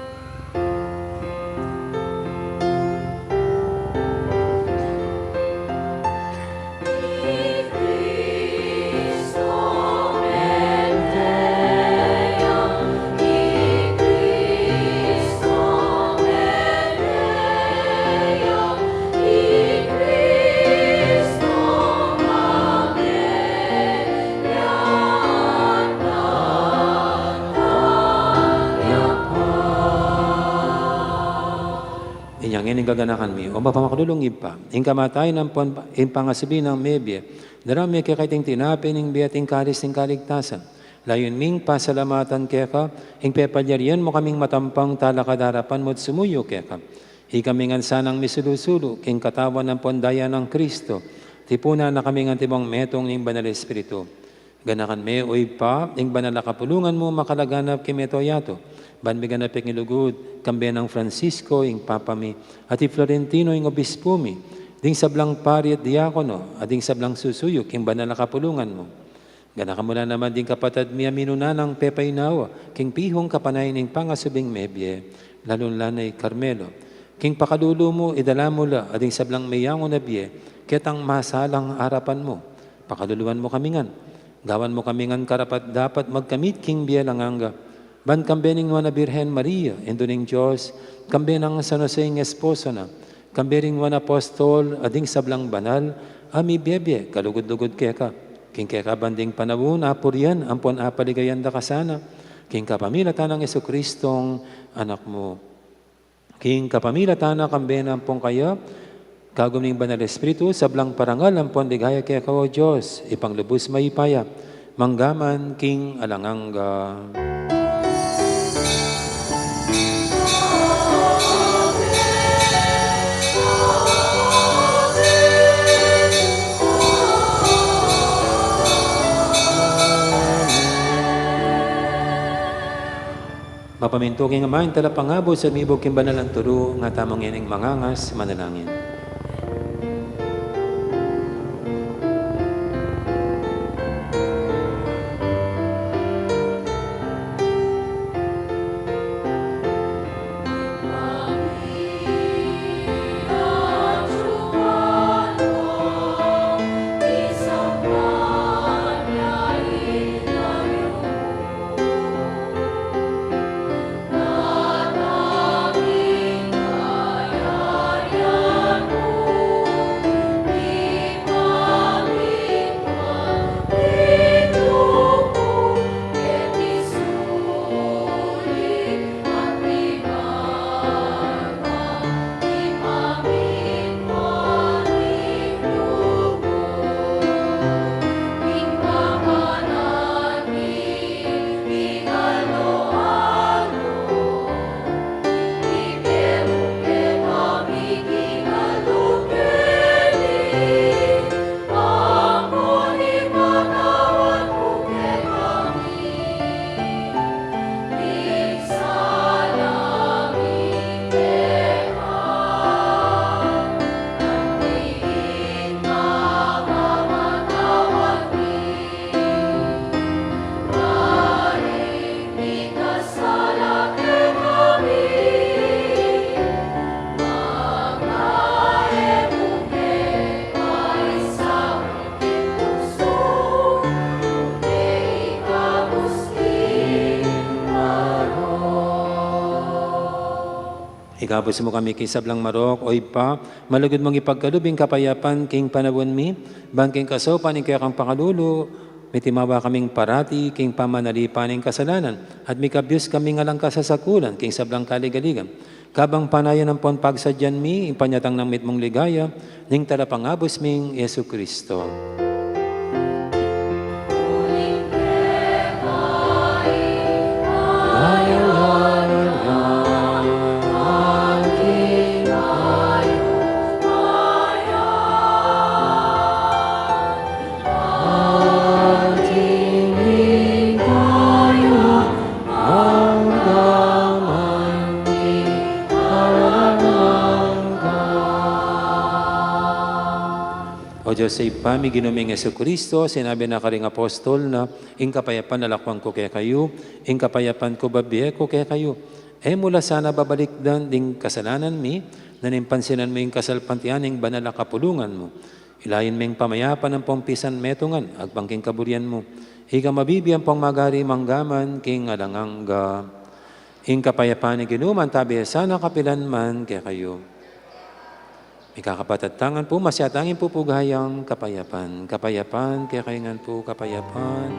Inya ngeni ing gaganakan mi, O mapamakalulung Ibpa, ing kamatayan ampon ing pangasubli nang mebie, daraun mi keka iting tinape ning bie at ing kalis ning kaligtasan. Layun ming pasalamatan keka ing pepalyarian mu kaming matampang talakad king arapan mu at sumuyu keka. Ikami ngan sanang misulu-sulu king katawan ampon daya nang Kristo, tipunan na kami ngan antimong metung ning Banal Espiritu. Ganakan me, O Ibpa, ing banal a kapulungan mu makalaganap king mabilug a yatu, Ban miganap ya king lugud, kambe nang Francisco, ing Papa mi, at i Florentino, ing Obispo mi, ding sablang pari at diakono, at ding sablang susuyu king banal a kapulungan mu. Ganaka mu la naman ding kapatad mi a minuna nang pepainawa king pihung kapanayan ning pangasubling mebie, lalung-lalu na i Carmelo. King pakalulu mu, idala mu la, at ding sablang meyangu na bie, ketang masalang arapan mu. Pakaluluan mu kami ngan. Gawan mu kami ngan karapat-dapat magkamit king bie alang angga. Ban kambe ning Nuan a Birhen Maria, Indu ning Dios, kambe nang San Jose ing esposo na, kambe ring nuan a apostol, at ding sablang banal a mibie-bie kalugud-lugud keka. King keka banding panaun, apurian ampon apaligayan da ka sana, king kapamilatan nang Jesucristong Anak mu. King kapamilatan na, kambe na ampon kaya, kagum ning Banal Espiritu, sablang parangal ampon ligaya keka, o Dios, Ibpang lubus mayupaya, mangga man king alang angga. Mapamintu king Ama ing Talapangabus, at mibug king banal a turu, nga tamu ngening mangangas manalangin. Ikabus mu kami king sablang marok, o Ibpa, malugud mung ipagkalub ing kapayapan king panaun mi, ban king kasaupan ning kekang pakalulu, mitimawa kaming parati king pamanalipan ning kasalanan, at mikabyus kaming alang kasasakulan king sablang kaligaligan. Kabang panayan ampon pagsadyan mi ing panyatang nang mitmung ligaya ning Talapangabus ming Jesucristo. O Dios a Ibpa mi, Ginu ming Jesucristo, sinabi na karing apostol na, "Ing kapayapan lalakwan ku kekayu, ing kapayapan ku babie ku kekayu." E mu la sana babalikdan ding kasalanan mi, nune pansinan mu ing kasalpantayanan ning banal a kapulungan mu. Ilayin me ing pamayapan ampong pisan metungan, agpang king kaburian mu. Ika mabibie ampong magari mangga man king alang angga. Ing kapayapan ning Ginu mantabi ya sana kapilan man kekayu. Mikakapatad tamu ngan pu, masyatang ing pupugayang kapayapan. Kapayapan kekayu ngan pu, kapayapan.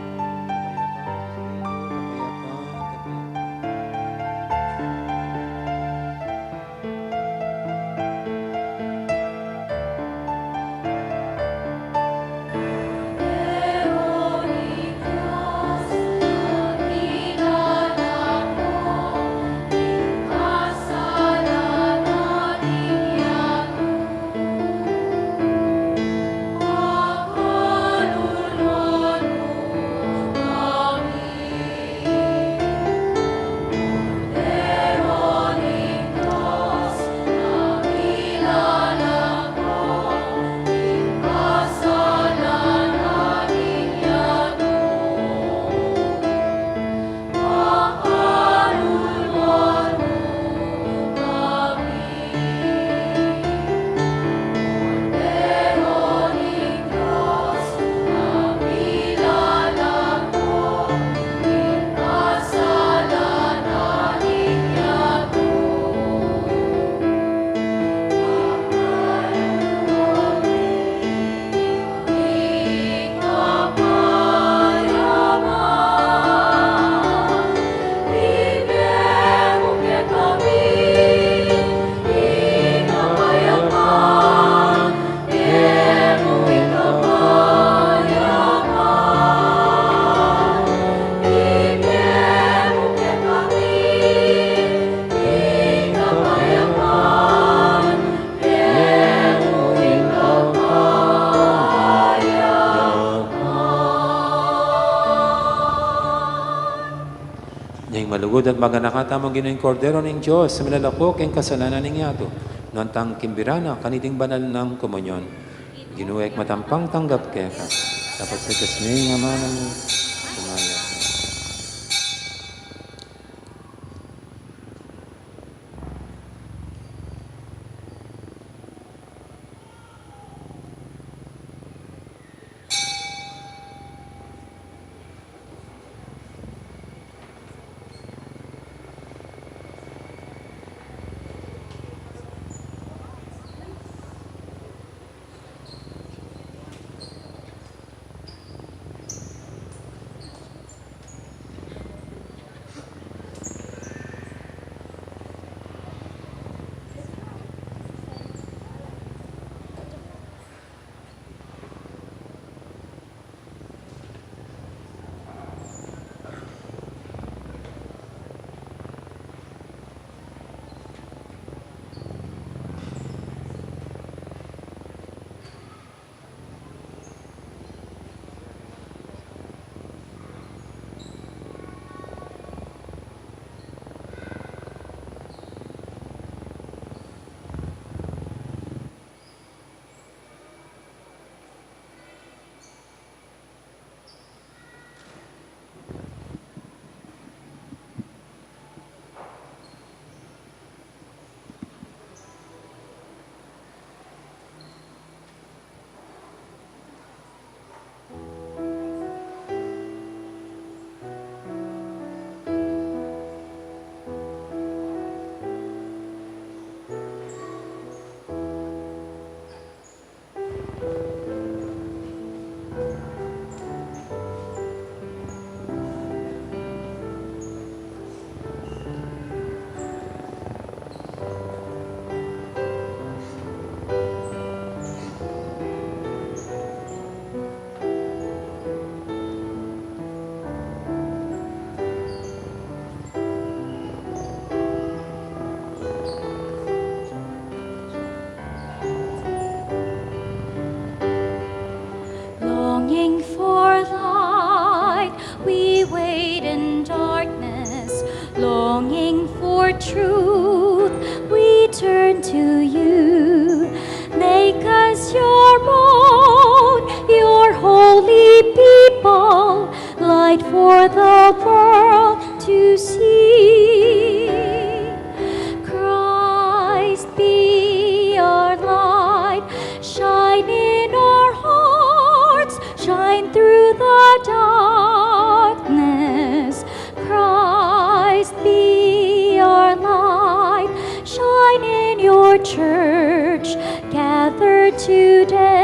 Ing malugud at maganaka tamung Ginu, ing Kordero ning Dios, a milalako king kasalanan ning yatu, nuan tang kimbira na kaniting banal nang komunyon. Ginu, e ku matampang tanggap keka, dapot sa itas mi ing amanu, kumayap ka. Longing for light, we wait in darkness. Longing for truth, we turn to you. Make us your own, your holy people, light for the world to see. Christ, be our light, shine in our hearts, shine through the darkness. Christ, be our light, shine in your church gathered today.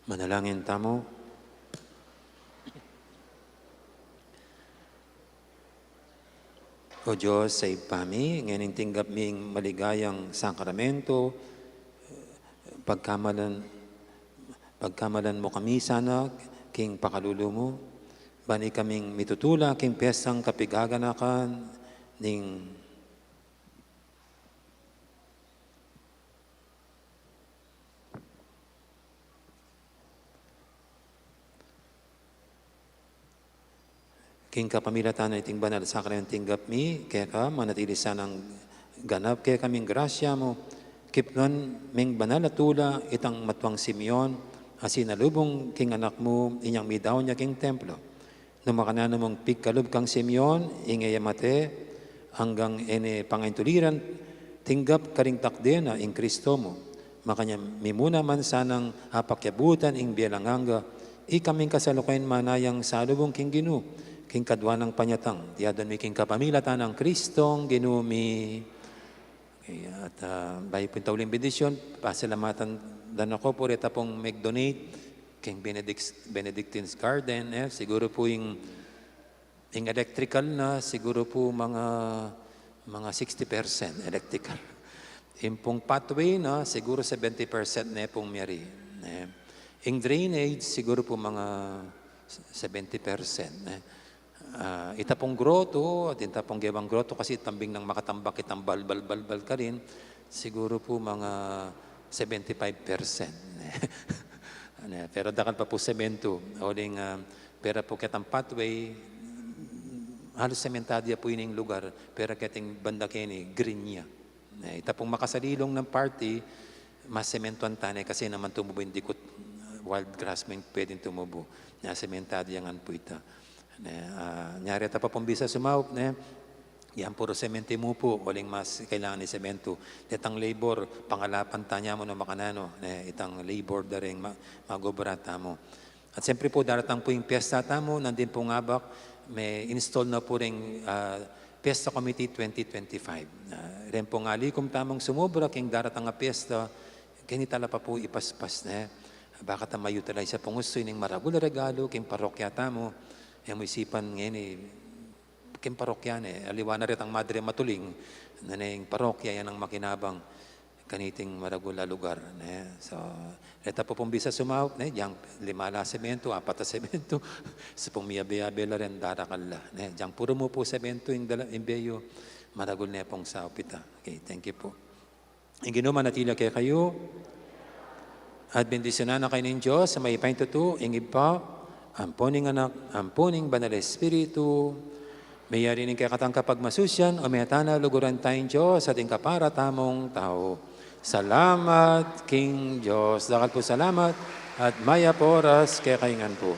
Manalangin tamu. O Dios, sa Ibpa mi, ngening tinggap ming maligayang sakramento, pagkamalan, pagkamalan mu kami sana king pakalulu mu, ban ikaming mitutula king piestang kapigaganakan ning King kapamilatan na iting banal a sakramentu, tinggap mi keka, manatili sanang ganap kekaming grasya mu, kipnuan ming banal a tula itang matuang Simeon, a sinalubung king anak mu inyang midaun ya king templo. Nung makananu mung pigkalub kang Simeon, ing e ya mate, anggang e ne pangaintuliran, tinggap karing takde na ing Kristo mu. Makanyan mimuna man sanang apakyabutan ing bie alang angga, ikaming kasalukuyan manayang salubung king Ginu, king kadua nang panyatang. Iti adwan mi king kapamilatan nang Kristong Ginu mi. Okay, at, ah, bayu pu ing tauling bendisyun, pasalamatan da na ku pu reta pung mag-donate king Benedict-, Benedictine's Garden, eh, siguru pu ing, ing electrical na, siguru pu mga, mga sixty percent electrical. Ing pung pathway na, siguru seventy percent ne pung miyari, eh. Ing drainage, siguru pu mga seventy percent, eh. Ah, ita pung groto, at ita pung gewang groto kasi tambing nang makatambak itang balbal-balbal karin, siguru pu mga seventy-five percent. Ano, pero dakal pa pu sementu. Uling, ah, pera pu ketang pathway, halus sementado ya pu ining lugar, pero keting banda keni, green ya. Eh, ita pung makasalilung nang parti, mas sementuan ta ne kasi naman tumubu ing dikut, wild grass mu ing pwedeng tumubu. Na sementado ya ngan pu ita. Ne, ah, nyari ta pa pung bisa sumaup, ne? Yang puru sementi mu pu, uling mas kailangan ing sementu. Detang labor, pangalapan ta ne mu nung makananu, ne? Itang labor da reng ma-, magobra tamu. At siyempre pu, daratang pu ing piyesta tamu, nandin pung abak, me-install na pu reng, ah, Fiesta Committee twenty twenty-five. Ah, reng pung alikum tamung sumubra king daratang a piyesta, keni tala pa pu ipaspas, ne? Baka ta ma-utilize ya pung usu ining maragul a regalu king parokya tamu, e mu isipan ngeni, king parokya ne, aliwa na retang madre matuling, na neng parokya ya nang makinabang kaniting maragul a lugar, ne? So, reta pu pung bisa sumaup, ne? Diang lima la sementu, apat a sementu, sa pung miyabe-yabe la ren darakal la, ne? Diang puru mu pu sementu ing dala, ing beyu, maragul ne pung saup ita. Okay, thank you pu. Ing Ginu manatili ya kekayu. At bendisyunan na kayu ning Dios a mayupayang tutu, ing Ibpa, ampo ning Anak, ampo ning Banal a Espiritu. Meyari ning kekatang kapagmasusian, o meta na luguran taya ing Dios at ing kapara tamung tau. Salamat king Dios. Dakal pu salamat at mayap a oras kekayu ngan pu.